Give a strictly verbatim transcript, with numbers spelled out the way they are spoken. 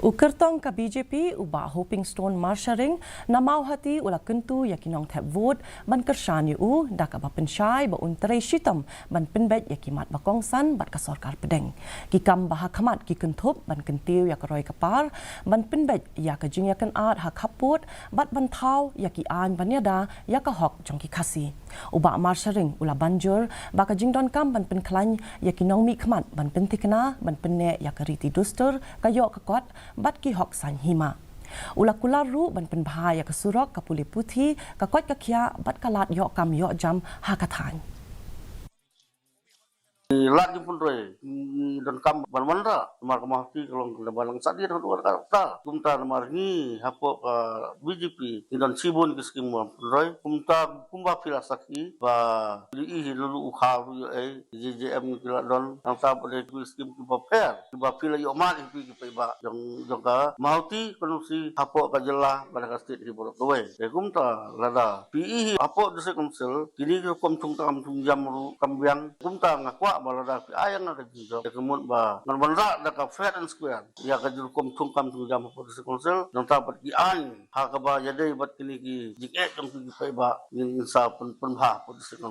U kyrtong ka B J P, u Bah Hopingstone Marsharing, na Mawhati u la kyntu ïa ki nongthep vote ban kyrshan ïa u da kaba pynshai ba un trei shitom ban pynbeit ïa ki mat ba kongsan bad ka sorkar pdeng. Ki kam ba ha khmat ki kynthup ban kyntiew ïa ka roi ka par, ban pynbeit ïa ka jingïakynad ha khappud bad ban thaw ïa ki aiñ ban ïada ïa ka hok jong ki Khasi. U Bah Marsharing u la ban jur ba ka jingdonkam ban pynkhlaiñ ïa ki nongmihkhmat ban pynthikna ban pynneh ïa ka riti dustur, ka ïoh ka kot bad ki hok saiñ hima. U la kular ruh ban pynbha ïa ka surok, ka pule puthi, ka koit ka khiah bad ka lad ïoh kam ïoh jam ha ka thaiñ. Ki lad jingpynroi, ki donkam ban wanrah namar ka Mawhati ka long kaba langsar dien haduh katta. Kumta namar ngi hapoh ka B J P ngi don shibun ki skim ban pynroi. Kumta kumba phi la sakhi ba phi ïohi hi lulu u khaw ruh ïoh ei, J J M ki la don, nangta bad dei ki skim kiba pher kiba phi la ïoh mad ïa phi ki paidbah jong, jong ka Mawhati constituency hapoh ka jylla bad ka state hi baroh kawei. Te kumta lada phi ïohi hi hapoh District Council kine ki rukom thungkam thungjam ruh kam biang. Kumta nga kwah ba lada phi ai ïa nga ka jingjop, te ka mut ba ngan wanrah da ka fair and square ïa ka rukom thungkam thungjam hapoh District Council, nangta bad ki aiñ ha kaba ïadei bad kine ki jingeh jong ki paidbah ngin, ngin sa pyn, pynbha hapoh District Council.